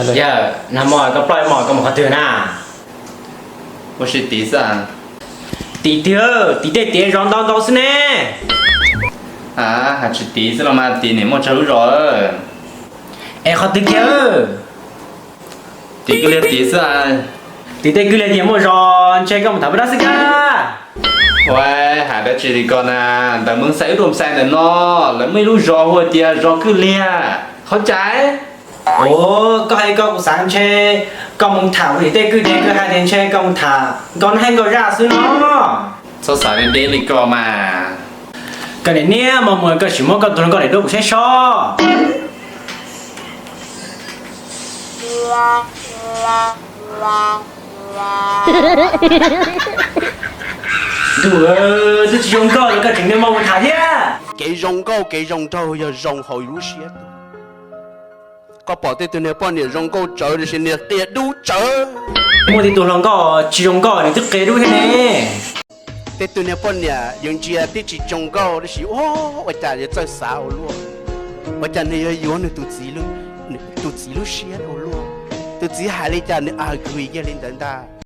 Yawg, nag hmo koj ploj ib hmos koj mus qhov twg na? Ua si tid xwb. Tid twg, tid tej tiav zov ntau ntau xwb ne. Hais tsis tid xwb los mas, tid niam muaj tsawg lub zos. Es qhov twg kiag? Tid kwj liag tid xwb. Tid tej kwj liag tias muaj zos ntshe koj mus tham pab dab xwb kag. Ua, hais dab tsi li ko na, ntawm Meej Xais wb tuaj xais ntawm no, lawv muaj ib lub zos hu tias zos kwj liag, qhov cas? Ua, koj hais li ko kuv xav ntshe koj mus tham tim tej kwj dev, koj hais tias ntshe koj mus tham nkauj neeg nkauj zaj xwb no. Txhob xav deb deb li ko mas. Koj niam niam mos muas, koj sim muab koj tus hluas nkauj daim duab kuv saib seb. Ntuj, twb tsis zoo nkauj los koj tseem niaj mos mus tham thiab. Kev zoo nkauj kev zoo nraug yog zoo hauv yus lub siab. Koj pom tej tug niag poj niam zoo nkauj tsawv tiam sis niag qia dub tsawv. Muaj tej tug hluas nkauj tsis zoo nkauj nws twb qia dub thiab ne. Tej tug niag poj niam yus ntsia twb tsis zoo nkauj tab sis ua, ua cas yuav txawj xav ua luaj, ua cas nws yuav yuav nws tus txiv, tus txiv lub siab ua luaj, tus txiv hais li cas nws agree kiag li ntawd ntag.